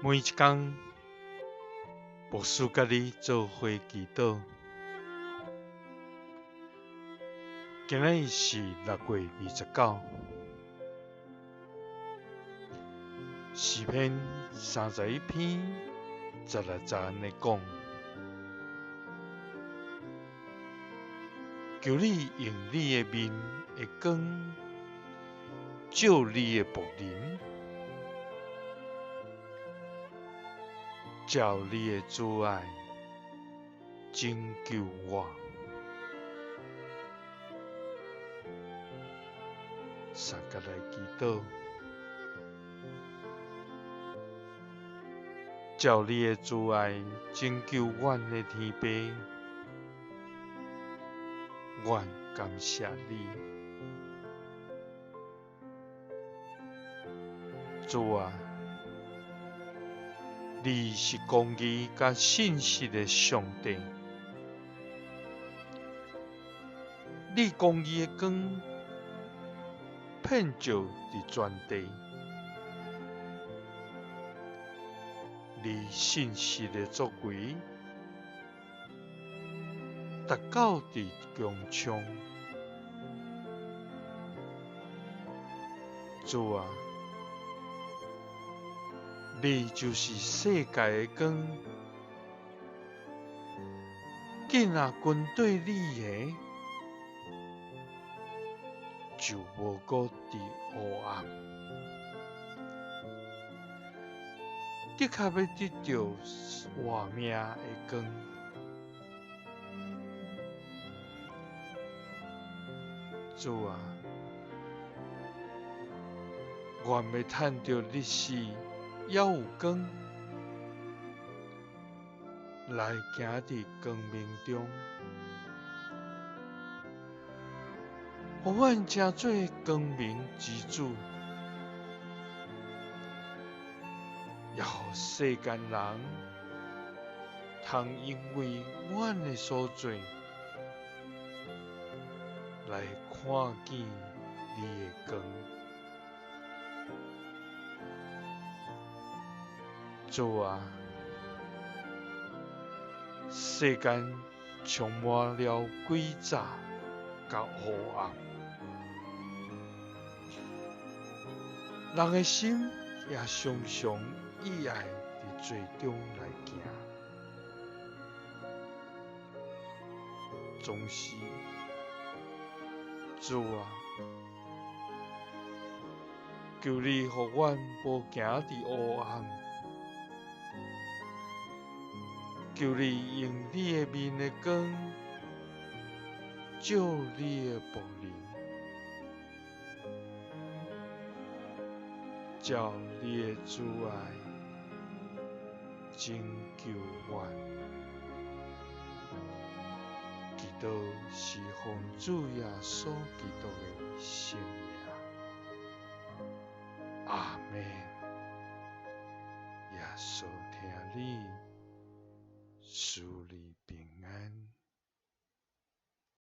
每一工，牧師佮你做伙祈禱。今仔日是6月29，詩篇31篇16節按呢講：求你用你的面的光，照你的僕人，照你的慈愛拯救我。相佮來祈禱，照你的慈愛拯救阮的天父，阮感謝你。主啊，你是公義佮信實的上帝，你公義的光遍照佇全地，你信實的作為達到佇穹蒼。主啊，你就是世界的光，囝若跟綴你的，就無閣佇黑暗。的確欲得著活命的光。主啊，願欲趁著日時猶有光，來行佇光明中，予阮成做光明之子，也予世間人通因為阮的所做，來看見你的光。主啊，世間充滿了詭詐佮黑暗，人的心也常常意愛佇罪中來行，總是，主啊，求你予阮無行佇黑暗，求你用你的面的光，照你的僕人，照你的慈愛拯救阮。祈禱是奉主耶穌基督的聖名。阿們。耶穌疼你，賜你平安。